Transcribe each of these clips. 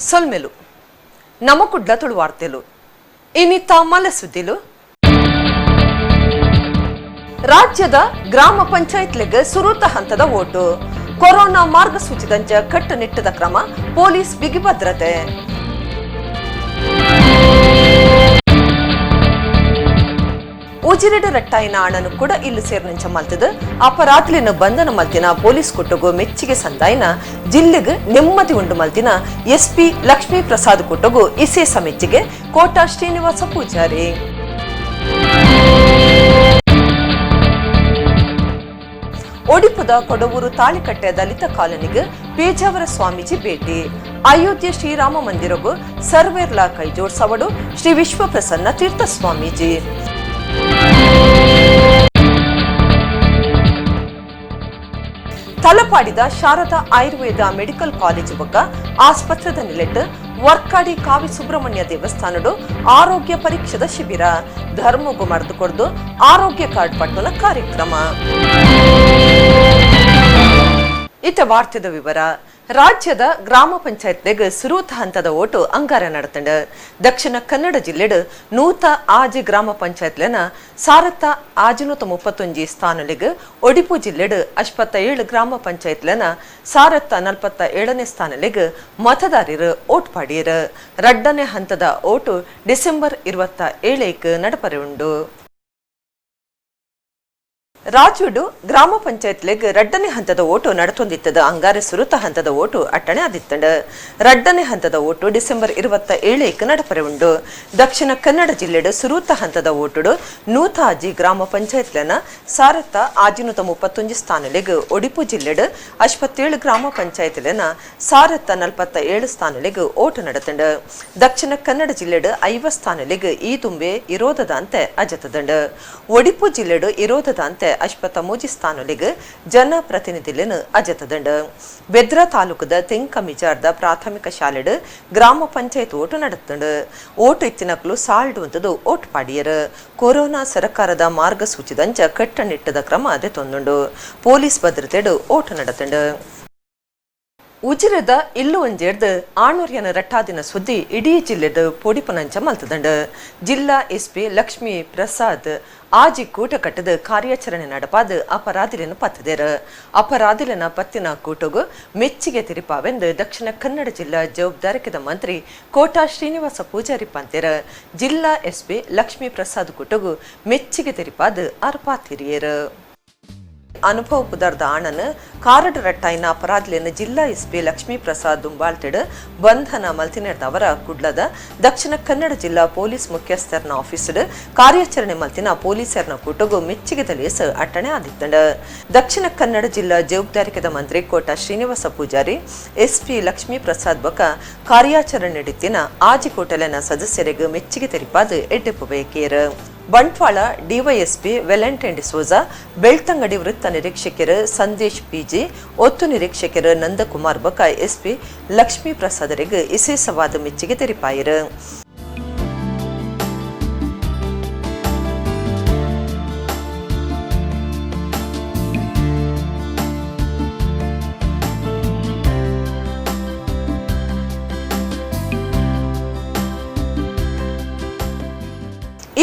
ಸೊಲ್ಮೆಲು ನಮಕುಡ್ಲ ತುಳುವಾರ್ತೆಲು ಇನಿತ ಮಲೆ ಸುದ್ದಿಲು. ರಾಜ್ಯದ ಗ್ರಾಮ ಪಂಚಾಯತ್ಲೆಗ್ ಸುರುತ ಹಂತದ ಓಟು. ಕೊರೋನಾ ಮಾರ್ಗಸೂಚಿದಂಚ ಕಟ್ಟುನಿಟ್ಟದ ಕ್ರಮ, ಪೊಲೀಸ್ ಬಿಗಿ ಭದ್ರತೆ. ಉಜಿರೆಡು ರಟ್ಟಾಯಿನ ಆಣನು ಕೂಡ ಇಲ್ಲು ಸೇರ್ನಂಚ ಮಲ್ತದು ಅಪರಾತ್ಲಿನ ಬಂಧನ ಮಲ್ತಿನ ಪೊಲೀಸ್ ಕೊಟ್ಟುಗು ಮೆಚ್ಚಿಗೆ ಸಂದಾಯಿನ ಜಿಲ್ಲೆಗ್ ನೆಮ್ಮದಿ ಉಂಡು ಮಲ್ತಿನ ಎಸ್ಪಿ ಲಕ್ಷ್ಮೀ ಪ್ರಸಾದ್ ಕೊಟ್ಟುಗು ಇಸೇಸ ಮೆಚ್ಚಿಗೆ ಕೋಟಾ ಶ್ರೀನಿವಾಸ ಪೂಜಾರಿ. ಒಡಿಪುದ ಕೊಡವೂರು ತಾಳಿಕಟ್ಟೆ ದಲಿತ ಕಾಲೋನಿಗೆ ಪೇಜಾವರ ಸ್ವಾಮೀಜಿ ಭೇಟಿ. ಅಯೋಧ್ಯೆ ಶ್ರೀರಾಮ ಮಂದಿರಗೂ ಸರ್ವೇರ್ಲಾ ಕೈ ಜೋಡ್ಸವಡು ಶ್ರೀ ವಿಶ್ವಪ್ರಸನ್ನ ತೀರ್ಥ ಸ್ವಾಮೀಜಿ. ತಲಪಾಡಿದ ಶಾರದಾ ಆಯುರ್ವೇದ ಮೆಡಿಕಲ್ ಕಾಲೇಜು ಬೊಕ್ಕ ಆಸ್ಪತ್ರೆದ ನಿಲೆಟ್ ವರ್ಕಾಡಿ ಕಾವಿ ಸುಬ್ರಹ್ಮಣ್ಯ ದೇವಸ್ಥಾನಡು ಆರೋಗ್ಯ ಪರೀಕ್ಷೆದ ಶಿಬಿರ. ಧರ್ಮಗು ಮರೆದು ಕೊಡ್ದು ಆರೋಗ್ಯ ಕಾರ್ಡ್ ಪಟ್ಟುನ ಕಾರ್ಯಕ್ರಮ. ಇತ ವಾರ್ತೆದ ವಿವರ. ರಾಜ್ಯದ ಗ್ರಾಮ ಪಂಚಾಯತ್ಲೆಗ್ ಸುರೂತ ಹಂತದ ಓಟು ಅಂಗಾರ ನಡತಂಡು. ದಕ್ಷಿಣ ಕನ್ನಡ ಜಿಲ್ಲೆಡ್ 106 ಗ್ರಾಮ ಪಂಚಾಯತ್ಲೆನ 1631 ಸ್ಥಾನಲೆಗ್, ಒಡಿಪು ಜಿಲ್ಲೆಡ್ 57 ಗ್ರಾಮ ಪಂಚಾಯತ್ಲೆನ 1047ನೇ ಸ್ಥಾನಲೆಗ್ ಮತದಾರರು ಓಟ್ ಪಾಡಿಯರು. 2ನೇ ಹಂತದ ಓಟು ಡಿಸೆಂಬರ್ 27 ನಡಪರೆ ಉಂಡು. ರಾಜ್ಯಡು ಗ್ರಾಮ ಪಂಚಾಯತ್ಲೆಗ್ 2ನೇ ಹಂತದ ಓಟು ನಡತೊಂದಿತ್ತದ. ಅಂಗಾರೆ ಸುರುತ ಹಂತದ ಓಟು ಅಟ್ಟಣೆ ಆದಿತ್ತಂಡು. 2ನೇ ಹಂತದ ಓಟು ಡಿಸೆಂಬರ್ 27 ನಡಪರೆ ಉಂಡು. ದಕ್ಷಿಣ ಕನ್ನಡ ಜಿಲ್ಲೆಡ್ ಸುರುತ ಹಂತದ ಓಟುಡು 106 ಗ್ರಾಮ ಪಂಚಾಯತ್ಲೆನ 1631 ಸ್ಥಾನಲೆಗ್, ಒಡಿಪು ಜಿಲ್ಲೆಡ್ 57 ಗ್ರಾಮ ಪಂಚಾಯತ್ಲೆನ 1047 ಸ್ಥಾನಲೆಗ್ ಓಟು ನಡತಂಡು. ದಕ್ಷಿಣ ಕನ್ನಡ ಜಿಲ್ಲೆಡ್ 50 ಸ್ಥಾನಲೆಗ್ ಈ ತುಂಬೆ ಇರೋದದಂತೆ ಅಜತದಂಡು. ಒಡಿಪು ಜಿಲ್ಲೆಡ್ ಇರೋದದಂತೆ 53 ಸ್ಥಾನಲೆಗ್ ಜನಪ್ರತಿನಿಧಿలను ಅಜತದಂಡು. ಬೆದ್ರ ತಾಲೂಕದ ತೆಂಕಮಿಜಾರ್ದ ಪ್ರಾಥಮಿಕ ಶಾಲೆಡ್ ಗ್ರಾಮ ಪಂಚಾಯತ್ ಓಟು ನಡತಂಡು. ಓಟು ಇತ್ತಿನಕ್ಲು ಸಾಲ್ಡು ಅಂತದು ಓಟ್ ಪಾಡಿಯರು. ಕೊರೋನಾ ಸರ್ಕಾರದ ಮಾರ್ಗಸೂಚಿದಂಚ ಕಟ್ಟನಿಟ್ಟದ ಕ್ರಮ ಅದೇ ತೊಂದುಂಡು. Police ಭದ್ರತೆಡು vote ನಡತಂಡು. ಉಜಿರದ ಇಲ್ಲು ಒಂಜೇರ್ದು ಆಣೂರ್ಯನ ರಟ್ಟಾದಿನ ಸುದ್ದಿ ಇಡೀ ಜಿಲ್ಲೆದ ಪೊಡಿಪುನಂಚ ಮಲ್ತದಂಡು. ಜಿಲ್ಲಾ ಎಸ್ಪಿ ಲಕ್ಷ್ಮೀ ಪ್ರಸಾದ್ ಆಜಿ ಕೂಟ ಕಟ್ಟದ ಕಾರ್ಯಾಚರಣೆ ನಡಪಾದ ಅಪರಾಧಿలను ಪತ್ತದೇರು. ಅಪರಾಧಿಲನ ಪತ್ತಿನ ಕೂಟಗು ಮೆಚ್ಚಿಗೆ ತಿರಿಪಾವೆಂದು ದಕ್ಷಿಣ ಕನ್ನಡ ಜಿಲ್ಲಾ ಜವಾಬ್ದಾರಿಕದ ಮಂತ್ರಿ ಕೋಟಾ ಶ್ರೀನಿವಾಸ ಪೂಜಾರಿ ಪಂತೇರು. ಜಿಲ್ಲಾ ಎಸ್ಪಿ ಲಕ್ಷ್ಮೀ ಪ್ರಸಾದ್ ಕೂಟಗು ಮೆಚ್ಚಿಗೆ ತಿರಿಪಾದ ಅರ್ಪಾತಿರಿಯರು. ಅನುಭವ ಪುದರ್ದ ಆಣನ್ ಕಾರಡ್ ರಟ್ಟಾಯಿನ ಅಪರಾಧಿలను ಜಿಲ್ಲಾ ಎಸ್ಪಿ ಲಕ್ಷ್ಮೀ ಪ್ರಸಾದ್ ದುಂಬಾಳ್ತಿಡ್ ಬಂಧನ ಮಲ್ತಿನೆರ್ದವರ ಕುಡ್ಲದ ದಕ್ಷಿಣ ಕನ್ನಡ ಜಿಲ್ಲಾ ಪೊಲೀಸ್ ಮುಖ್ಯಸ್ಥರನ ಆಫೀಸ್ಡ್ ಕಾರ್ಯಾಚರಣೆ ಮಲ್ತಿನ ಪೊಲೀಸರ್ನ ಕೂಟಗು ಮೆಚ್ಚಿಗೆ ತಲೇಸ್ ಅಟ್ಟಣೆ ಆದಿತ್ತಂಡ. ದಕ್ಷಿಣ ಕನ್ನಡ ಜಿಲ್ಲಾ ಜವಾಬ್ದಾರಿಕದ ಮಂತ್ರಿ ಕೋಟಾ ಶ್ರೀನಿವಾಸ ಪೂಜಾರಿ ಎಸ್ಪಿ ಲಕ್ಷ್ಮೀ ಪ್ರಸಾದ್ ಬೊಕ ಕಾರ್ಯಾಚರಣೆ ನಡೀತಿನ ಆಜಿಕೋಟಲೆನ ಸದಸ್ಯರಿಗೆ ಮೆಚ್ಚಿಗೆ ತೆರಿಪಾದ ಎಡ್ಡೆಪ್ಪು ಬಯಕಿಯರು. ಬಂಟ್ವಾಳ ಡಿವೈಎಸ್ಪಿ ವೆಲೆಂಟೈನ್ ಡಿಸೋಜಾ, ಬೆಳ್ತಂಗಡಿ ವೃತ್ತ ನಿರೀಕ್ಷಕರು ಸಂದೇಶ್ ಪಿಜಿ, ಒತ್ತು ನಿರೀಕ್ಷಕರು ನಂದಕುಮಾರ್ ಬೊಕ ಎಸ್ಪಿ ಲಕ್ಷ್ಮೀ ಪ್ರಸಾದರಿಗೆ ವಿಶೇಷವಾದ ಮೆಚ್ಚುಗೆ ತೆರಿಪಾಯರು.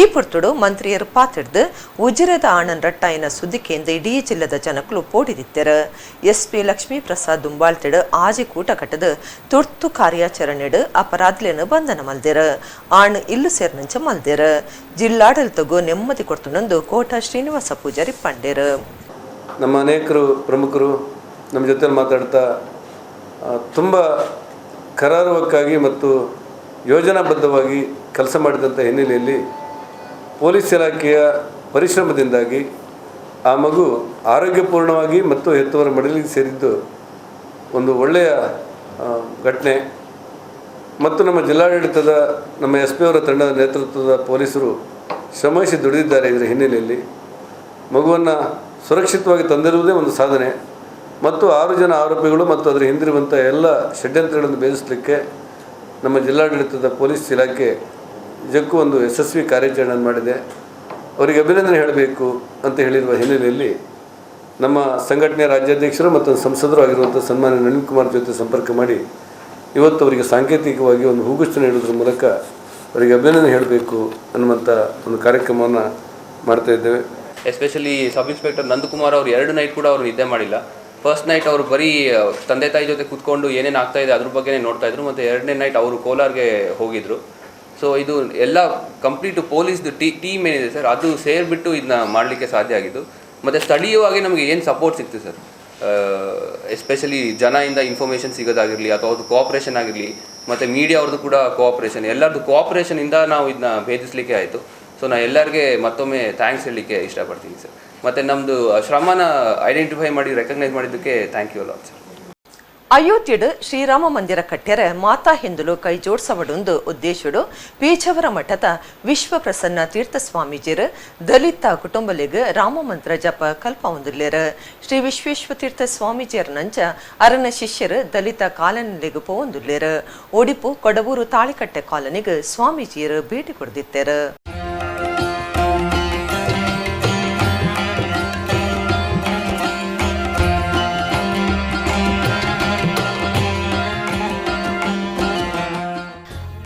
ಈ ಪುರ್ತುಡು ಮಂತ್ರಿಯರು ಪಾತಿಡ್ದು ಉಜಿರೆದ ಆಣನ್ ರಟ್ಟಾಯಿನ ಸುದ್ದಿಕೆಂದು ಇಡೀ ಜಿಲ್ಲೆದ ಜನಕಲು ಪೋಡಿದಿತ್ತೆರು. ಎಸ್ಪಿ ಲಕ್ಷ್ಮೀ ಪ್ರಸಾದ್ ದುಂಬಾಳ್ತಿಡು ಆಜಿ ಕೂಟ ಕಟ್ಟದು ತುರ್ತು ಕಾರ್ಯಾಚರಣೆಡು ಅಪರಾಧ್ಲೇನು ಬಂಧನ ಮಲ್ದೆರು. ಆಣ್ ಇಲ್ಲು ಸೇರ್ನಂಚ ಮಲ್ದೆರು. ಜಿಲ್ಲಾಡಳಿತಗೂ ನೆಮ್ಮದಿ ಕೊಡ್ತುನಂದು ಕೋಟಾ ಶ್ರೀನಿವಾಸ ಪೂಜಾರಿ ಪಂಡೇರು. ನಮ್ಮ ಅನೇಕರು ಪ್ರಮುಖರು ನಮ್ಮ ಜೊತೆಲಿ ಮಾತಾಡ್ತಾ ತುಂಬ ಕರಾರುವಕ್ಕಾಗಿ ಮತ್ತು ಯೋಜನಾಬದ್ಧವಾಗಿ ಕೆಲಸ ಮಾಡಿದಂಥ ಹಿನ್ನೆಲೆಯಲ್ಲಿ ಪೊಲೀಸ್ ಇಲಾಖೆಯ ಪರಿಶ್ರಮದಿಂದಾಗಿ ಆ ಮಗು ಆರೋಗ್ಯಪೂರ್ಣವಾಗಿ ಮತ್ತು ಹೆತ್ತವರ ಮಡಲಿಗೆ ಸೇರಿದ್ದು ಒಂದು ಒಳ್ಳೆಯ ಘಟನೆ. ಮತ್ತು ನಮ್ಮ ಜಿಲ್ಲಾಡಳಿತದ ನಮ್ಮ ಎಸ್ ಪಿ ಅವರ ತಂಡದ ನೇತೃತ್ವದ ಪೊಲೀಸರು ಶ್ರಮವಹಿಸಿ ದುಡಿದಿದ್ದಾರೆ. ಇದರ ಹಿನ್ನೆಲೆಯಲ್ಲಿ ಮಗುವನ್ನು ಸುರಕ್ಷಿತವಾಗಿ ತಂದಿರುವುದೇ ಒಂದು ಸಾಧನೆ. ಮತ್ತು 6 ಜನ ಆರೋಪಿಗಳು ಮತ್ತು ಅದರ ಹಿಂದಿರುವಂಥ ಎಲ್ಲ ಷಡ್ಯಂತ್ರಗಳನ್ನು ಭೇದಿಸಲಿಕ್ಕೆ ನಮ್ಮ ಜಿಲ್ಲಾಡಳಿತದ ಪೊಲೀಸ್ ಇಲಾಖೆ ನಿಜಕ್ಕೂ ಒಂದು ಯಶಸ್ವಿ ಕಾರ್ಯಾಚರಣೆ ಮಾಡಿದೆ. ಅವರಿಗೆ ಅಭಿನಂದನೆ ಹೇಳಬೇಕು ಅಂತ ಹೇಳಿರುವ ಹಿನ್ನೆಲೆಯಲ್ಲಿ ನಮ್ಮ ಸಂಘಟನೆಯ ರಾಜ್ಯಾಧ್ಯಕ್ಷರು ಮತ್ತು ಸಂಸದರು ಆಗಿರುವಂಥ ಸನ್ಮಾನ್ಯ ನಳಿನ್ ಕುಮಾರ್ ಜೊತೆ ಸಂಪರ್ಕ ಮಾಡಿ ಇವತ್ತು ಅವರಿಗೆ ಸಾಂಕೇತಿಕವಾಗಿ ಒಂದು ಹೂಗುಚ್ಛ ನೀಡುವುದರ ಮೂಲಕ ಅವರಿಗೆ ಅಭಿನಂದನೆ ಹೇಳಬೇಕು ಅನ್ನುವಂಥ ಒಂದು ಕಾರ್ಯಕ್ರಮವನ್ನು ಮಾಡ್ತಾ ಇದ್ದೇವೆ. Especially sub inspector Nandakumar ಅವರು 2 ನೈಟ್ ಕೂಡ ಅವರು ನಿದ್ದೆ ಮಾಡಿಲ್ಲ. ಫಸ್ಟ್ ನೈಟ್ ಅವರು ಬರೀ ತಂದೆ ತಾಯಿ ಜೊತೆ ಕೂತ್ಕೊಂಡು ಏನೇನು ಆಗ್ತಾ ಇದೆ ಅದ್ರ ಬಗ್ಗೆನೇ ನೋಡ್ತಾ ಇದ್ರು. ಮತ್ತು 2ನೇ ನೈಟ್ ಅವರು ಕೋಲಾರ್ಗೆ ಹೋಗಿದ್ರು. ಸೊ ಇದು ಎಲ್ಲ ಕಂಪ್ಲೀಟ್ ಪೊಲೀಸ್ದು ಟೀಮ್ ಏನಿದೆ ಸರ್, ಅದು ಸೇರಿಬಿಟ್ಟು ಇದನ್ನ ಮಾಡಲಿಕ್ಕೆ ಸಾಧ್ಯ ಆಗಿದ್ದು. ಮತ್ತು ಸ್ಥಳೀಯವಾಗಿ ನಮಗೆ ಏನು ಸಪೋರ್ಟ್ ಸಿಕ್ತು ಸರ್, ಎಸ್ಪೆಷಲಿ ಜನಯಿಂದ ಇನ್ಫಾರ್ಮೇಷನ್ ಸಿಗೋದಾಗಿರಲಿ ಅಥವಾ ಅವ್ರದ್ದು ಕೋಆಪ್ರೇಷನ್ ಆಗಿರಲಿ, ಮತ್ತು ಮೀಡಿಯಾ ಅವ್ರದ್ದು ಕೂಡ ಕೋಆಪ್ರೇಷನ್, ಎಲ್ಲರದ್ದು ಕೋಆಪ್ರೇಷನಿಂದ ನಾವು ಇದನ್ನ ಭೇದಿಸಲಿಕ್ಕೆ ಆಯಿತು. ಸೊ ನಾನು ಎಲ್ಲರಿಗೆ ಮತ್ತೊಮ್ಮೆ thanks ಹೇಳಲಿಕ್ಕೆ ಇಷ್ಟಪಡ್ತೀನಿ ಸರ್. ಮತ್ತು ನಮ್ಮದು ಶ್ರಮನ ಐಡೆಂಟಿಫೈ ಮಾಡಿ ರೆಕಗ್ನೈಸ್ ಮಾಡಿದ್ದಕ್ಕೆ thank you a lot sir. ಅಯೋಧ್ಯೆಡು ಶ್ರೀರಾಮ ಮಂದಿರ ಕಟ್ಟ್ಯರೆ ಮಾತಾ ಹಿಂದುಲು ಕೈ ಜೋಡ್ಸವಡೊಂದು ಉದ್ದೇಶಡು ಪೇಜಾವರ ಮಠದ ವಿಶ್ವಪ್ರಸನ್ನ ತೀರ್ಥ ಸ್ವಾಮೀಜಿರು ದಲಿತ ಕುಟುಂಬಲಿಗ್ ರಾಮ ಮಂತ್ರ ಜಪ ಕಲ್ಪವೊಂದುಲ್ಲೆರ್. ಶ್ರೀ ವಿಶ್ವೇಶ್ವ ತೀರ್ಥ ಸ್ವಾಮೀಜಿಯರ ನಂಚ ಅರನ ಶಿಷ್ಯರು ದಲಿತ ಕಾಲನಿಲಿಗ್ ಪೋವೊಂದುಲ್ಲೆರ್. ಒಡಿಪು ಕೊಡವೂರು ತಾಳಿಕಟ್ಟೆ ಕಾಲನಿಗ್ ಸ್ವಾಮೀಜಿಯರು ಭೇಟಿ ಕೊಡ್ದಿತ್ತೆರ್.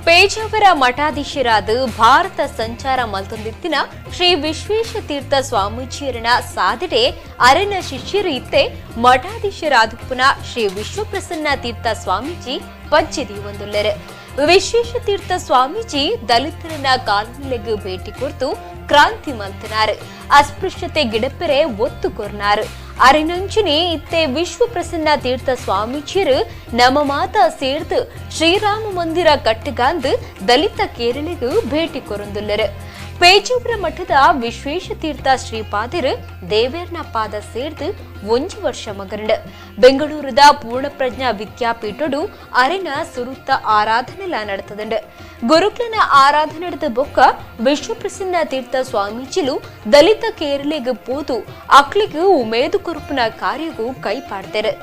ಪೇಜಾವರ ಮಠಾಧೀಶರಾದ ಭಾರತ ಸಂಚಾರ ಮಲ್ತೊಂದಿತ್ತಿನ ಶ್ರೀ ವಿಶ್ವೇಶ ತೀರ್ಥ ಸ್ವಾಮೀಜಿಯರನ ಸಾಧನೆ ಅರನ ಶಿಷ್ಯರು ಇತ್ತೆ ಮಠಾಧೀಶರಾದುಪ್ಪುನ ಶ್ರೀ ವಿಶ್ವಪ್ರಸನ್ನ ತೀರ್ಥ ಸ್ವಾಮೀಜಿ ಪಜ್ಜೆದಿ ಒಂದುಲ್ಲೆರ್. ವಿಶ್ವೇಶ ತೀರ್ಥ ಸ್ವಾಮೀಜಿ ದಲಿತರನ್ನ ಕಾಲನಿಲೆಗ್ ಭೇಟಿ ಕೊರ್ತು ಕ್ರಾಂತಿ ಮಲ್ತನಾರು, ಅಸ್ಪೃಶ್ಯತೆ ಗಿಡಪೆರೆ ಒತ್ತು ಕೊರ್ನಾರು. ಅರಿನಂಚಿನಿ ಇತ್ತೆ ವಿಶ್ವಪ್ರಸನ್ನ ತೀರ್ಥ ಸ್ವಾಮೀಜಿಯರು ನಮ್ಮ ಮಾತ ಸೇರ್ದು ಶ್ರೀರಾಮ ಮಂದಿರ ಕಟ್ಟಗಾಂದು ದಲಿತ ಕೇರಳಿಗೂ ಭೇಟಿ ಕೊರೊಂದುಲ್ಲರು. ಪೇಜಾವರ ಮಠದ ವಿಶ್ವೇಶ ತೀರ್ಥ ಶ್ರೀಪಾದರು ದೇವೇರ್ನ ಪಾದ ಸೇರ್ದು 1 ವರ್ಷ ಮಗರಂಡ. ಬೆಂಗಳೂರದ ಪೂರ್ಣಪ್ರಜ್ಞಾ ವಿದ್ಯಾಪೀಠಡು ಅರೆನ ಸುರುತ್ತ ಆರಾಧನೆಲ ನಡೆತದಂಡು. ಗುರುಕ್ಲನ ಆರಾಧನೆ ನಡೆದ ಬೊಕ್ಕ ವಿಶ್ವಪ್ರಸನ್ನ ತೀರ್ಥ ಸ್ವಾಮೀಜಿಲು ದಲಿತ ಕೇರಳಿಗೆ ಪೋದು ಅಕ್ಲಿಗೂ ಉಮೇದು ಕೊರುಪುನ ಕಾರ್ಯಗೂ ಕೈಪಾಡ್ತಾರೆ.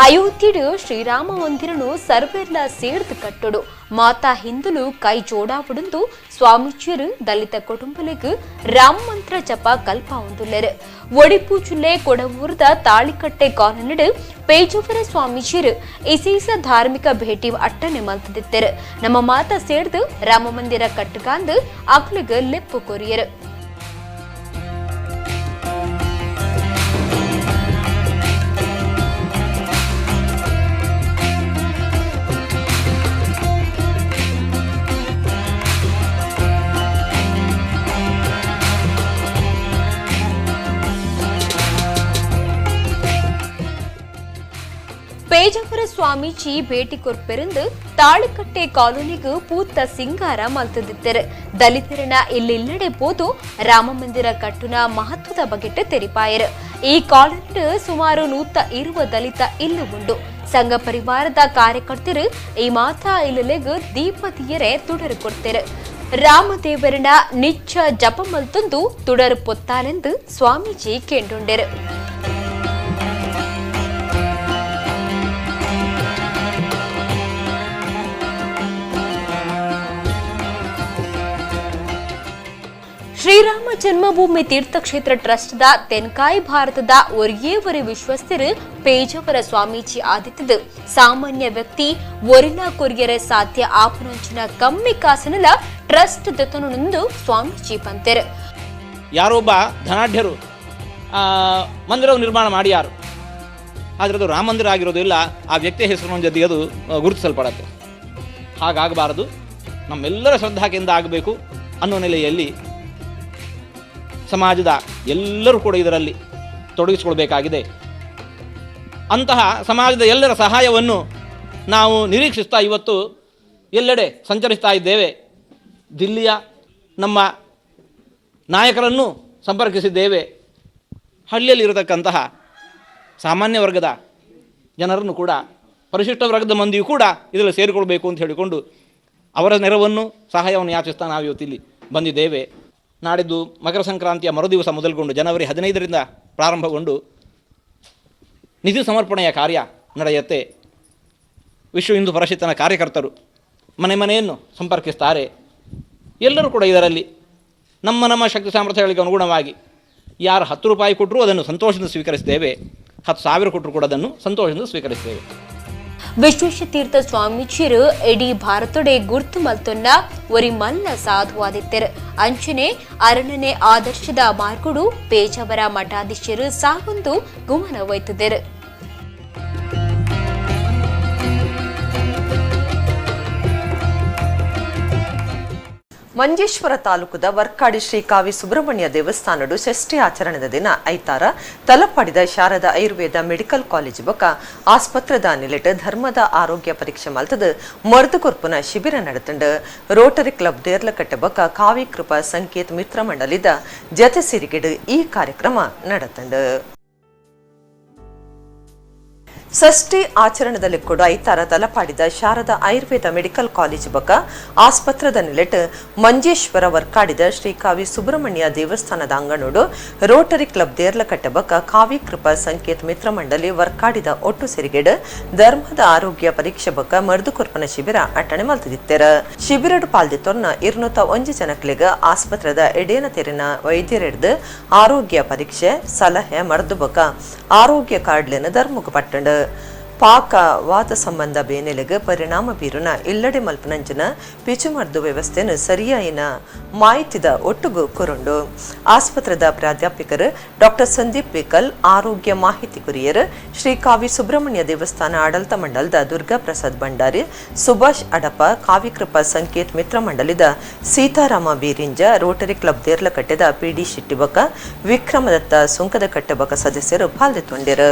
ಅಯೋಧ್ಯೆಡು ಶ್ರೀರಾಮ ಮಂದಿರನು ಸರ್ವೆರ್ಲ ಸೇರ್ದು ಕಟ್ಟಡು ಮಾತಾ ಹಿಂದುಲು ಕೈ ಜೋಡಾವುಡುಂದು ಸ್ವಾಮೀಜಿಯರು ದಲಿತ ಕುಟುಂಬಲಿಗೂ ರಾಮ ಮಂತ್ರ ಜಪ ಕಲ್ಪ ಹೊಂದುಲ್ಲೆರ್. ಒಡಿಪು ಜಿಲ್ಲೆ ಕೊಡವೂರದ ತಾಳಿಕಟ್ಟೆ ಕಾಲನಿಡು ಪೇಜಾವರ ಸ್ವಾಮೀಜಿಯರು ಇಸೀಸ ಧಾರ್ಮಿಕ ಭೇಟಿ ಅಟ್ಟನೆ ಮಲ್ತದಿತ್ತೆರ್. ನಮ್ಮ ಮಾತಾ ಸೇರ್ದು ರಾಮ ಮಂದಿರ ಕಟ್ಟಗಾಂದು ಅಕ್ಲಿಗ ಲೆಪ್ಪು ಕೊರಿಯರು. ಪೇಜಾವರ ಸ್ವಾಮೀಜಿ ಭೇಟಿ ಕೊರ್ಪೆರಂದು ತಾಳಿಕಟ್ಟೆ ಕಾಲೋನಿಗೂ ಪೂತ ಸಿಂಗಾರ ಮಲ್ತದಿತ್ತರು. ದಲಿತರನ್ನ ಇಲ್ಲಿಲ್ಲಡೆ ಪೋದು ರಾಮ ಮಂದಿರ ಕಟ್ಟುನ ಮಹತ್ವದ ಬಗೆಟ್ ತೆರಿಪಾಯರು. ಈ ಕಾಲೋನಿ ಸುಮಾರು 120 ದಲಿತ ಇಲ್ಲು ಉಂಡು. ಸಂಘ ಪರಿವಾರದ ಕಾರ್ಯಕರ್ತರು ಈ ಮಾತಾ ಇಲ್ಲಲೆಗು ದೀಪತಿಯರೇ ತುಡರು ಕೊಡ್ತೇರು. ರಾಮದೇವರನ ನಿಚ್ಚ ಜಪ ಮಲ್ತೊಂದು ತುಡರು ಪೊತ್ತಾಲೆಂದು ಸ್ವಾಮೀಜಿ ಕೇಂಡುಂಡೆರು. ಶ್ರೀರಾಮ ಜನ್ಮಭೂಮಿ ತೀರ್ಥಕ್ಷೇತ್ರ ಟ್ರಸ್ಟ್ದ ತೆನ್ಕಾಯಿ ಭಾರತದ ಒರಿಯೇ ಒರಿ ವಿಶ್ವಸ್ಥರು ಪೇಜಾವರ ಸ್ವಾಮೀಜಿ ಆದಿತ್ತದು. ಸಾಮಾನ್ಯ ವ್ಯಕ್ತಿ ಒರಿನ ಕೊರಿಯರೆ ಸಾಧ್ಯ ಆಪನಂಚಿನ ಕಮ್ಮಿ ಕಾಸನಲ ಟ್ರಸ್ಟ್ ದತ್ತನೊಂದು ಸ್ವಾಮೀಜಿ ಪಂತೆರು. ಯಾರೊಬ್ಬ ಧನಾಢ್ಯರು ಮಂದಿರವನ್ನು ನಿರ್ಮಾಣ ಮಾಡ್ಯಾರು, ಆದರೆ ಅದು ರಾಮ ಮಂದಿರ ಆಗಿರೋದಿಲ್ಲ, ಆ ವ್ಯಕ್ತಿಯ ಹೆಸರಿನ ಜೊತೆಗೆ ಅದು ಗುರುತಿಸಲ್ಪಡತ್ತೆ. ಹಾಗಾಗಬಾರದು, ನಮ್ಮೆಲ್ಲರ ಶ್ರದ್ಧಾಕೆಯಿಂದ ಆಗಬೇಕು ಅನ್ನೋ ನೆಲೆಯಲ್ಲಿ ಸಮಾಜದ ಎಲ್ಲರೂ ಕೂಡ ಇದರಲ್ಲಿ ತೊಡಗಿಸಿಕೊಳ್ಬೇಕಾಗಿದೆ. ಅಂತಹ ಸಮಾಜದ ಎಲ್ಲರ ಸಹಾಯವನ್ನು ನಾವು ನಿರೀಕ್ಷಿಸ್ತಾ ಇವತ್ತು ಎಲ್ಲೆಡೆ ಸಂಚರಿಸ್ತಾ ಇದ್ದೇವೆ. ದಿಲ್ಲಿಯ ನಮ್ಮ ನಾಯಕರನ್ನು ಸಂಪರ್ಕಿಸಿದ್ದೇವೆ. ಹಳ್ಳಿಯಲ್ಲಿರತಕ್ಕಂತಹ ಸಾಮಾನ್ಯ ವರ್ಗದ ಜನರನ್ನು ಕೂಡ, ಪರಿಶಿಷ್ಟ ವರ್ಗದ ಮಂದಿಯೂ ಕೂಡ ಇದರಲ್ಲಿ ಸೇರಿಕೊಳ್ಬೇಕು ಅಂತ ಹೇಳಿಕೊಂಡು ಅವರ ನೆರವನ್ನು ಸಹಾಯವನ್ನು ಯಾಚಿಸ್ತಾ ನಾವು ಇವತ್ತಿಲ್ಲಿ ಬಂದಿದ್ದೇವೆ. ನಾಡಿದ್ದು ಮಕರ ಸಂಕ್ರಾಂತಿಯ ಮರುದಿವಸ ಮೊದಲುಗೊಂಡು ಜನವರಿ 15ರಿಂದ ಪ್ರಾರಂಭಗೊಂಡು ನಿಧಿ ಸಮರ್ಪಣೆಯ ಕಾರ್ಯ ನಡೆಯುತ್ತೆ. ವಿಶ್ವ ಹಿಂದೂ ಪರಿಷತ್ತಿನ ಕಾರ್ಯಕರ್ತರು ಮನೆ ಮನೆಯನ್ನು ಸಂಪರ್ಕಿಸ್ತಾರೆ. ಎಲ್ಲರೂ ಕೂಡ ಇದರಲ್ಲಿ ನಮ್ಮ ನಮ್ಮ ಶಕ್ತಿ ಸಾಮರ್ಥ್ಯಗಳಿಗೆ ಅನುಗುಣವಾಗಿ ಯಾರು 10 ರೂಪಾಯಿ ಕೊಟ್ಟರೂ ಅದನ್ನು ಸಂತೋಷದಿಂದ ಸ್ವೀಕರಿಸ್ತೇವೆ, 10,000 ಕೊಟ್ಟರೂ ಕೂಡ ಅದನ್ನು ಸಂತೋಷದಿಂದ ಸ್ವೀಕರಿಸ್ತೇವೆ. Vishweshatirtha ಸ್ವಾಮೀಜಿಯರು ಇಡೀ ಭಾರತೊಡೆ ಗುರ್ತು ಮಲ್ತೊನ್ನ ಒರಿ ಮಲ್ಲ ಸಾಧುವಾದಿತ್ತೆರ್. ಅಂಚನೆ ಅರಣನೆ ಆದರ್ಶದ ಮಾರ್ಗುಡು ಪೇಜಾವರ ಮಠಾಧೀಶರು ಸಾಗೊಂದು ಗುಮನ ಒಯ್ತುದೆರ್. ಮಂಜೇಶ್ವರ ತಾಲೂಕುದ ವರ್ಕಾಡಿ ಶ್ರೀ ಕಾವಿ ಸುಬ್ರಹ್ಮಣ್ಯ ದೇವಸ್ಥಾನಡು ಷಷ್ಠಿ ಆಚರಣೆದ ದಿನ ಐತಾರ ತಲಪಾಡಿದ ಶಾರದಾ ಆಯುರ್ವೇದ ಮೆಡಿಕಲ್ ಕಾಲೇಜ್ ಬೊಕ ಆಸ್ಪತ್ರೆದ ನಿಲೆಟ್ ಧರ್ಮದ ಆರೋಗ್ಯ ಪರೀಕ್ಷೆ ಮಲ್ತದ ಮರ್ದು ಕೊರ್ಪುನ ಶಿಬಿರ ನಡೆತುಂಡು. ರೋಟರಿ ಕ್ಲಬ್ ದೇರ್ಲಕಟ್ಟೆ ಬೊಕ ಕಾವಿ ಕೃಪಾ ಸಂಕೇತ್ ಮಿತ್ರ ಮಂಡಲಿದ ಜತೆ ಸಿರಿಗೆಡು ಈ ಕಾರ್ಯಕ್ರಮ ನಡೆತುಂಡು. ಷಷ್ಠಿ ಆಚರಣೆದಲ್ಲಿ ಕೂಡ ಐತಾರ ತಲಪಾಡಿದ ಶಾರದಾ ಆಯುರ್ವೇದ ಮೆಡಿಕಲ್ ಕಾಲೇಜ್ ಬೊಕ ಆಸ್ಪತ್ರೆದ ನಿಲೆಟ್ ಮಂಜೇಶ್ವರ ವರ್ಕಾಡಿದ ಶ್ರೀ ಕಾವಿ ಸುಬ್ರಹ್ಮಣ್ಯ ದೇವಸ್ಥಾನದ ಅಂಗಣೋಡು ರೋಟರಿ ಕ್ಲಬ್ ದೇರ್ಲಕಟ್ಟೆ ಬೊಕ ಕಾವಿ ಕೃಪಾ ಸಂಕೇತ್ ಮಿತ್ರ ಮಂಡಲಿ ವರ್ಕಾಡಿದ ಒಟ್ಟು ಸಿರಿಗೆಡ್ ಧರ್ಮದ ಆರೋಗ್ಯ ಪರೀಕ್ಷೆ ಬೊಕ ಮರ್ದು ಕೊರ್ಪನ ಶಿಬಿರ ಅಟ್ಟಣೆ ಮಲ್ತಿದಿತ್ತೆರ್. ಶಿಬಿರಡು ಪಾಲ್ದಿತ್ತೊರ್ನ 201 ಜನಕ್ಲೆಗ್ ಆಸ್ಪತ್ರೆದ ಎಡೇನ ತೆರಿನ ವೈದ್ಯರೆಡ್ದು ಆರೋಗ್ಯ ಪರೀಕ್ಷೆ ಸಲಹೆ ಮರ್ದು ಬೊಕ ಆರೋಗ್ಯ ಕಾರ್ಡ್ಲೆನ್ ಧರ್ಮಕ್ಕೆ ಪಟ್ಟಂಡು. ಪಾಕ ವಾತ ಸಂಬಂಧ ಬೇನೆಲೆಗ್ ಪರಿಣಾಮ ಬೀರುನ ಇಲ್ಲಡೆ ಮಲ್ಪನಂಚಿನ ಪಿಚುಮರ್ದು ವ್ಯವಸ್ಥೆಯನ್ನು ಸರಿಯಾಯಿನ ಮಾಹಿತಿದ ಒಟ್ಟುಗು ಕೊರುಂಡು. ಆಸ್ಪತ್ರೆದ ಪ್ರಾಧ್ಯಾಪಕರು ಡಾಕ್ಟರ್ ಸಂದೀಪ್ ಬೇಕಲ್ ಆರೋಗ್ಯ ಮಾಹಿತಿ ಕುರಿಯರ್ ಶ್ರೀ ಕಾವಿ ಸುಬ್ರಹ್ಮಣ್ಯ ದೇವಸ್ಥಾನ ಆಡಳಿತ ಮಂಡಲದ ದುರ್ಗಾ ಪ್ರಸಾದ್ ಭಂಡಾರಿ, ಸುಭಾಷ್ ಅಡಪ, ಕಾವಿಕೃಪಾ ಸಂಕೇತ್ ಮಿತ್ರ ಮಂಡಲಿದ ಸೀತಾರಾಮ ಬೀರಿಂಜ, ರೋಟರಿ ಕ್ಲಬ್ ದೇರ್ಲಕಟ್ಟೆದ ಪಿಡಿ ಶೆಟ್ಟಿಬಕ, ವಿಕ್ರಮದತ್ತ ಸುಂಕದ ಕಟ್ಟೆಬಕ ಸದಸ್ಯರು ಪಾಲ್ಗೊಂಡಿರು.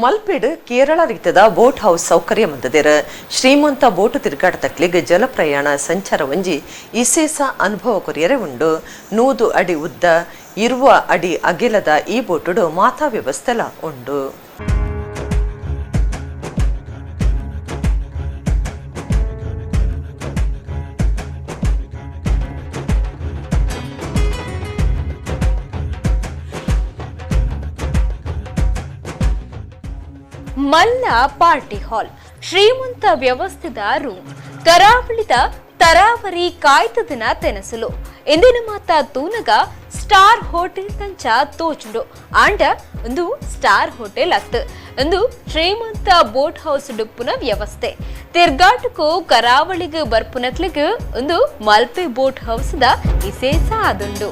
ಮಲ್ಪೆಡ್ ಕೇರಳ ರೀತಿದ ಬೋಟ್ ಹೌಸ್ ಸೌಕರ್ಯ ಮಂದದಿರ. ಶ್ರೀಮಂತ ಬೋಟು ತಿರುಗಾಟತಕ್ಲಿಗ್ ಜಲಪ್ರಯಾಣ ಸಂಚಾರ ಒಂಜಿ ಇಸೇಸ ಅನುಭವ ಕೊರಿಯರೆ ಉಂಡು. 100 ಅಡಿ ಉದ್ದ 20 ಅಡಿ ಅಗಿಲದ ಈ ಬೋಟುಡು ಮಾತಾ ವ್ಯವಸ್ಥೆಲ ಉಂಡು. ಮಲ್ಲ ಪಾರ್ಟಿ ಹಾಲ್, ಶ್ರೀಮಂತ ವ್ಯವಸ್ಥಿತ ರೂಮ್, ಕರಾವಳಿದ ತರಾವರಿ ಕಾಯ್ತದನ ತೆನಸಲು ಇಂದಿನ ಮಾತ ತೂನಗ ಸ್ಟಾರ್ ಹೋಟೆಲ್ ತಂಚ ತೋಚುಂಡು. ಆಂಡ ಒಂದು ಸ್ಟಾರ್ ಹೋಟೆಲ್ ಅತ್ತು ಒಂದು ಶ್ರೀಮಂತ ಬೋಟ್ ಹೌಸ್ ಡುಪ್ಪುನ ವ್ಯವಸ್ಥೆ. ತಿರ್ಗಾಟಕ್ಕೂ ಕರಾವಳಿಗೆ ಬರ್ಪುನಕ್ಲಿಗೆ ಒಂದು ಮಲ್ಪೆ ಬೋಟ್ ಹೌಸ್ದ ವಿಶೇಷ ಆದುಂಡು.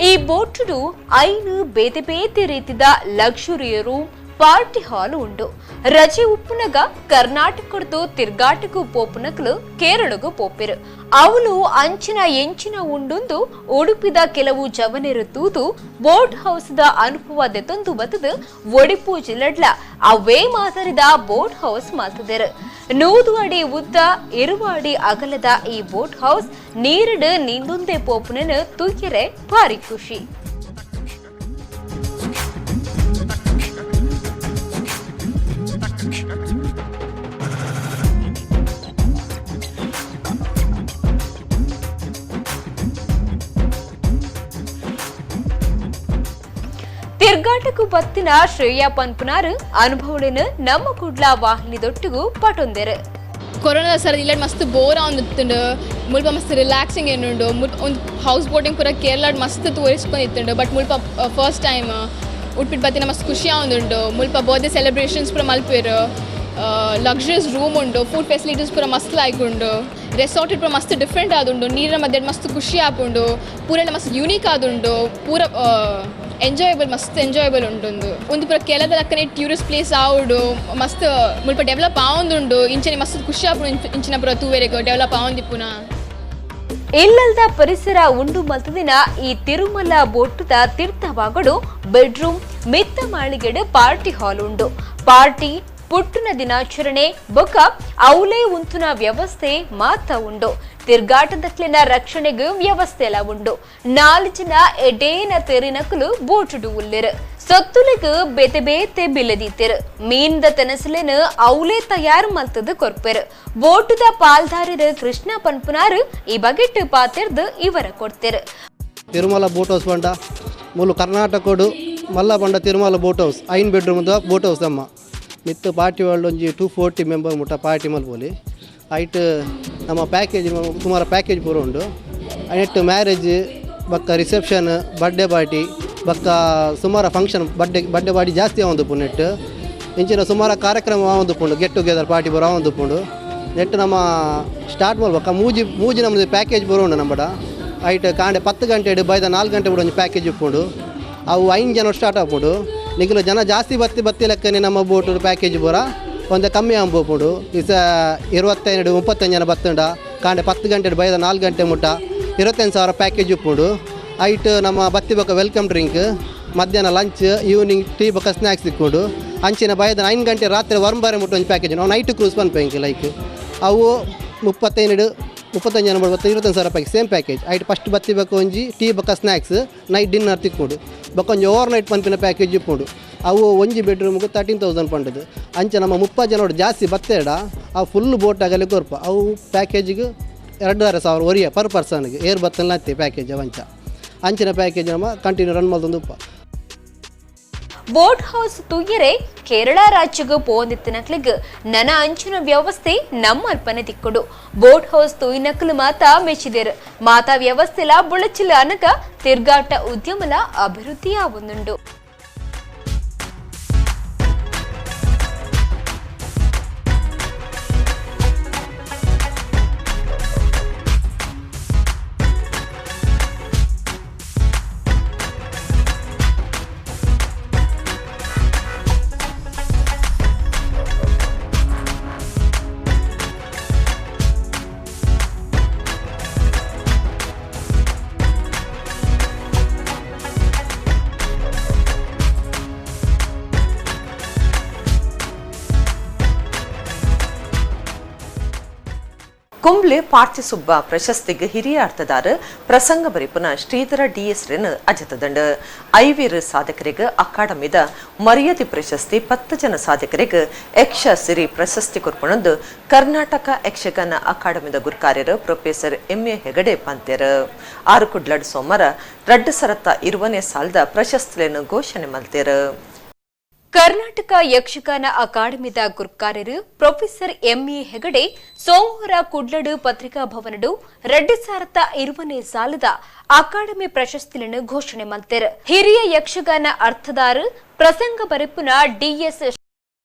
ಈ ಬೋಟುಡು 5 ಬೇತೆ ಬೇತೆ ರೀತಿದ luxury room, party hall ಉಂಡು. ರಜೆ ಉಪ್ಪುನಗ ಕರ್ನಾಟಕದ್ದು ತಿರ್ಗಾಟಕ್ಕೂ ಪೋಪುನಕ್ಲು ಕೇರಳಗೂ ಪೋಪಿರು. ಅವಳು ಅಂಚಿನ ಎಂಚಿನ ಉಂಡುಂದು ಉಡುಪಿದ ಕೆಲವು ಜವನರು ತೂದು ಬೋಟ್ ಹೌಸ್ದ ಅನುಭವ ದೆತೊಂದು ಬತ್ತದು ಒಡಿಪು ಜಿಲ್ಲಡ್ಲ ಅವೇ ಮಾದರಿದ ಬೋಟ್ ಹೌಸ್ ಮಾತುದರು. 100 ಅಡಿ ಉದ್ದ 20 ಅಡಿ ಅಗಲದ ಈ ಬೋಟ್ ಹೌಸ್ ನೀರಡು ನೀಂದೊಂದೇ ಪೋಪುನನ್ನು ತೂಕ್ಯರೆ ಭಾರಿ ಖುಷಿ. ತಿರ್ಗಾಟಕ್ಕೂ ಬತ್ತಿನ ಶ್ರೇಯಾ ಪನ್ಪುನಾರು ಅನುಭವಳಿನ ನಮ್ಮ ಕುಡ್ಲ ವಾಹಿನಿದೊಟ್ಟಿಗೂ ಪಟೊಂದೆರು. ಕೊರೋನಾ ಸರ್ ಇಲ್ಲ ಮಸ್ತ್ ಬೋರ್ ಆವೊಂದಿತ್ತುಂಡು, ಮುಲ್ಪ ಮಸ್ತ್ ರಿಲ್ಯಾಕ್ಸಿಂಗ್ ಏನುಂಡು. ಒಂದು ಹೌಸ್ ಬೋಟಿಂಗ್ ಪೂರ ಕೇರಳಡ್ ಮಸ್ತ್ ತೋರಿಸ್ಕೊಂಡಿತ್ತುಂಡು. ಬಟ್ ಮುಲ್ಪ ಫಸ್ಟ್ ಟೈಮ್ ಉಟ್ಬಿಟ್ಟು ಬತ್ತಿನ ಮಸ್ತ್ ಖುಷಿ ಆವೊಂದುಂಡು. ಮುಲ್ಪ ಬರ್ತ್ಡೇ ಸೆಲೆಬ್ರೇಷನ್ಸ್ ಪೂರ ಮಲ್ಪೇರು, ಲಕ್ಸುರಿಯಸ್ ರೂಮ್ ಉಂಡು, ಫುಡ್ ಫೆಸಿಲಿಟೀಸ್ ಪೂರ ಮಸ್ತ್ ಲೈಕ್ ಉಂಡು. ರೆಸಾರ್ಟ್ ಪೂರ ಮಸ್ತ್ ಡಿಫ್ರೆಂಟ್ ಆದುಂಡು, ನೀರಿನ ಮಧ್ಯೆ ಮಸ್ತ್ ಖುಷಿ ಆಪುಂಡು, ಪೂರ ಮಸ್ತ್ ಯೂನಿಕ್ ಆದುಂಡು, ಪೂರ ಎಂಜಾಯಬಲ್ ಮಸ್ತ್ ಎಂಜಾಯಬಲ್ ಉಂಟು. ಒಂದು ಪೂರ ಕೇರಳದ ಲಕ್ಕನೆ ಟೂರಿಸ್ಟ್ ಪ್ಲೇಸ್ ಆವುಡು ಮಸ್ತ್ ಮುಲ್ಪ ಡೆವಲಪ್ ಆವೊಂದುಂಡು. ಇಂಚನೆ ಮಸ್ತ್ ಖುಷಿ ಆಪುಂಡು ಇಂಚಿನ ಪೂರ ತೂವೆರೆಗ್ ಡೆವಲಪ್ ಆವೊಂದಿಪ್ಪುನ. ಇಲ್ಲಲ್ದ ಪರಿಸರ ಉಂಡು ಮಲ್ತದಿನ ಈ ತಿರುಮಲ ಬೋಟುದ ತೀರ್ಥವಾಗಡು ಬೆಡ್ರೂಮ್, ಮಿತ್ತ ಮಾಳಿಗೆಡು ಪಾರ್ಟಿ ಹಾಲ್ ಉಂಡು. ಪಾರ್ಟಿ, ಪುಟ್ಟುನ ದಿನಾಚರಣೆ ಬೊಕ ಅವಲೇ ಉಂತುನ ವ್ಯವಸ್ಥೆ ಮಾತ ಉಂಡು. ತಿರ್ಗಾಟದಕ್ಲಿನ ರಕ್ಷಣೆಗೂ ವ್ಯವಸ್ಥೆ ಎಲ್ಲ ಉಂಡು. 4 ಜನ ಎಡೇನ ತೆರಿನಕುಲು ಬೋಟುಡು ಉಲ್ಲೆರು. ಸೊತ್ತುಲಿಗ್ ಬೇತೆ ಬೇತೆ ಬಿಲೆದೀತೆರು. ಮೀನ್ದ ತೆನಸಲೆನು ಅವಲೇ ತಯಾರು ಮಲ್ತದ ಕೊರ್ಪೆರು. ಬೋಟುದ ಪಾಲ್ದಾರರು ಕೃಷ್ಣ ಪನ್ಪುನಾರು ಈ ಬಗೆಟ್ಟು ಪಾತೆರ್ದು ಇವರ ಕೊಡ್ತೇರು. ತಿರುಮಲ ಬೋಟ್ ಹೌಸ್ ಬಂಡ ಮೂಲು ಕರ್ನಾಟಕಡು ಮಲ್ಲ ಬಂಡ Tirumala boat house 5 bedroom boat house ಅಮ್ಮ. ಮಿತ್ತು ಪಾರ್ಟಿ ವರ್ಲ್ಡ್ ಒಂಜಿ 240 ಮೆಂಬರ್ ಮುಟ್ಟ ಪಾರ್ಟಿ ಮಲ್ಪೊಲಿ. ಐಟ್ ನಮ್ಮ ಪ್ಯಾಕೇಜ್ ಸುಮಾರು ಪ್ಯಾಕೇಜ್ ಪೂರ ಉಂಡು. ನೆಟ್ ಮ್ಯಾರೇಜ್ ಬೊಕ್ಕ ರಿಸೆಪ್ಷನ್, ಬರ್ಡೇ ಪಾರ್ಟಿ ಬೊಕ್ಕ ಸುಮಾರು ಫಂಕ್ಷನ್, ಬರ್ಡೇ ಬರ್ಡೇ ಪಾರ್ಟಿ ಜಾಸ್ತಿ ಆವೊಂದುಪ್ಪು. ನೆಟ್ ಇಂಚಿನ ಸುಮಾರು ಕಾರ್ಯಕ್ರಮ ಆವೊಂದುಪ್ಪುಂಡು, ಗೆಟ್ ಟುಗೆದರ್ ಪಾರ್ಟಿ ಪೂರ ಆವೊಂದುಪ್ಪುಂಡು. ನೆಟ್ ನಮ್ಮ ಸ್ಟಾರ್ಟ್ ಮಲ್ಪಕ ಮೂಜಿ ಮೂಜಿ ನಮ್ಮದು ಪ್ಯಾಕೇಜ್ ಪೂರ ಉಂಡು ನಮ್ಮಡ. ಐಟ್ ಕಾಂಡೆ 10 ಗಂಟೆ ಬೈದ 4 ಗಂಟೆ ಕೂಡ ಒಂಜಿ ಪ್ಯಾಕೇಜ್ ಉಪ್ಪುಂಡು. ಅವು 5 ಜನ ಸ್ಟಾರ್ಟ್ ಆಪುಂಡು. ನಿಕುಲು ಜನ ಜಾಸ್ತಿ ಬತ್ತಿ ಬತ್ತಿ ಲೆಕ್ಕನೆ ನಮ್ಮ ಬೋಟ್ ಪ್ಯಾಕೇಜ್ ಪೂರ ಒಂದೆ ಕಮ್ಮಿ ಆಂಬೋಪುಂಡು. ಇಸ 25 35 ಜನ ಬತ್ತುಂಡ ಕಾಂಡೆ 10 ಗಂಟೆ ಬೈದ 4 ಗಂಟೆ ಮುಟ್ಟ 25,000 ಪ್ಯಾಕೇಜ್ ಉಪ್ಪುಂಡು. ಐಟ್ ನಮ್ಮ ಬತ್ತಿ ಬೊಕ್ಕ welcome drink, ಮಧ್ಯಾಹ್ನ ಲಂಚ್, ಈವ್ನಿಂಗ್ ಟೀ ಬೊಕ್ಕ ಸ್ನ್ಯಾಕ್ಸ್ ಇಕ್ಕೊಂಡು. ಅಂಚಿನ ಬೈದ 9 ಗಂಟೆ ರಾತ್ರಿ ವರ್ಂಬಾರೆ ಮುಟ್ಟ ಒಂಜಿ ಪ್ಯಾಕೇಜ್ ನಾವು ನೈಟ್ ಕ್ರೂಸ್ ಪನ್ಪೆಂಕ್ ಲೈಕ್ ಅವು 35 35 ಜನ ಬತ್ತು 25,000 ಪ್ಯಾಕೇಜ್ ಸೇಮ್ ಪ್ಯಾಕೇಜ್. ಐಟ್ ಫಸ್ಟ್ ಬತ್ತಿ ಬೊಕ್ಕ ಒಂಜಿ ಟೀ ಬೊಕ್ಕ ಸ್ನ್ಯಾಕ್ಸ್, ನೈಟ್ ಡಿನ್ನರ್ ತಿಕ್ಕೊಂಡು. ಬೊಕ್ಕ ಒಂಜಿ ಓವರ್ ನೈಟ್ ಪನ್ಪಿನ ಪ್ಯಾಕೇಜ್ ಇಪ್ಪುಂಡು. ಅವು ಒಂಜಿ ಬೆಡ್ರೂಮ್ಗೆ 13,000 ಪಂಡದು. ಅಂಚೆ ನಮ್ಮ 30 ಜನೋಡು ಜಾಸ್ತಿ ಬತ್ತೇಡ ಆ ಫುಲ್ ಬೋಟ್ ಆಗಲಿ ಕೊರ್ಪ. ಅವು ಪ್ಯಾಕೇಜಿಗೆ 2,500 ಒರಿಯ ಪರ್ ಪರ್ಸನ್ಗೆ ಏರ್ ಬತ್ತಲ್ಲ ಅತ್ತೆ ಪ್ಯಾಕೇಜ್ ಅವಂಚ. ಅಂಚಿನ ಪ್ಯಾಕೇಜ್ ನಮ್ಮ ಕಂಟಿನ್ಯೂ ರನ್ ಮಲ್ತೊಂದು ಉಪ್ಪ. ಬೋಟ್ ಹೌಸ್ ತೂಯರೆ ಕೇರಳ ರಾಜ್ಯಗ್ ಪೋಂದಿತ್ತಿನಕ್ಲಿಗ್ ನನ ಅಂಚಿನ ವ್ಯವಸ್ಥೆ ನಮ್ಮ ಅರ್ಪಣೆ ತಿಕ್ಕುಡು. ಬೋಟ್ ಹೌಸ್ ತೂಯಿನಕ್ಲು ಮಾತಾ ಮೆಚ್ಚಿದೆರು. ಮಾತಾ ವ್ಯವಸ್ಥೆಲ ಬುಳಚಿಲ ಅನಗ ತಿರ್ಗಾಟ ಉದ್ಯಮಲ ಅಭಿವೃದ್ಧಿಯಾವುಂದುಂಡು. ಕುಂಬ್ಳೆ ಪಾರ್ಥಿಸುಬ್ಬ ಪ್ರಶಸ್ತಿಗೆ ಹಿರಿಯ ಅರ್ಥದಾರ ಪ್ರಸಂಗ ಬರಿಪುನ ಶ್ರೀಧರ ಡಿ ಎಸ್ ರೆನ್ ಅಜತದಂಡ. ಐವೀರ್ ಸಾಧಕರಿಗೆ ಅಕಾಡೆಮಿದ ಮರ್ಯಾದೆ ಪ್ರಶಸ್ತಿ, 10 ಜನ ಸಾಧಕರಿಗೆ ಯಕ್ಷ ಸಿರಿ ಪ್ರಶಸ್ತಿ ಕೊರ್ಪಣಂದು ಕರ್ನಾಟಕ ಯಕ್ಷಗಾನ ಅಕಾಡೆಮಿದ ಗುರುಕಾರ್ಯರು ಪ್ರೊಫೆಸರ್ ಎಂ ಎ ಹೆಗಡೆ ಪಂತೇರು. ಆರು ಕುಡ್ಲಡ್ ಸೋಮವಾರ 2020ನೇ ಸಾಲದ ಪ್ರಶಸ್ತಿಯನ್ನು ಘೋಷಣೆ ಮಲ್ತೇರು. ಕರ್ನಾಟಕ ಯಕ್ಷಗಾನ ಅಕಾಡೆಮಿದ ಗುರ್ಕಾರ್ಯರು ಪ್ರೊಫೆಸರ್ ಎಂಎ ಹೆಗಡೆ ಸೋಮವಾರ ಕುಡ್ಲಡು ಪತ್ರಿಕಾ ಭವನಡು 2020ನೇ ಸಾಲದ ಅಕಾಡೆಮಿ ಪ್ರಶಸ್ತಿಗಳನ್ನು ಘೋಷಣೆ ಮಲ್ತೇರು. ಹಿರಿಯ ಯಕ್ಷಗಾನ ಅರ್ಥದಾರ ಪ್ರಸಂಗ ಬರೆಪುನ ಡಿಎಸ್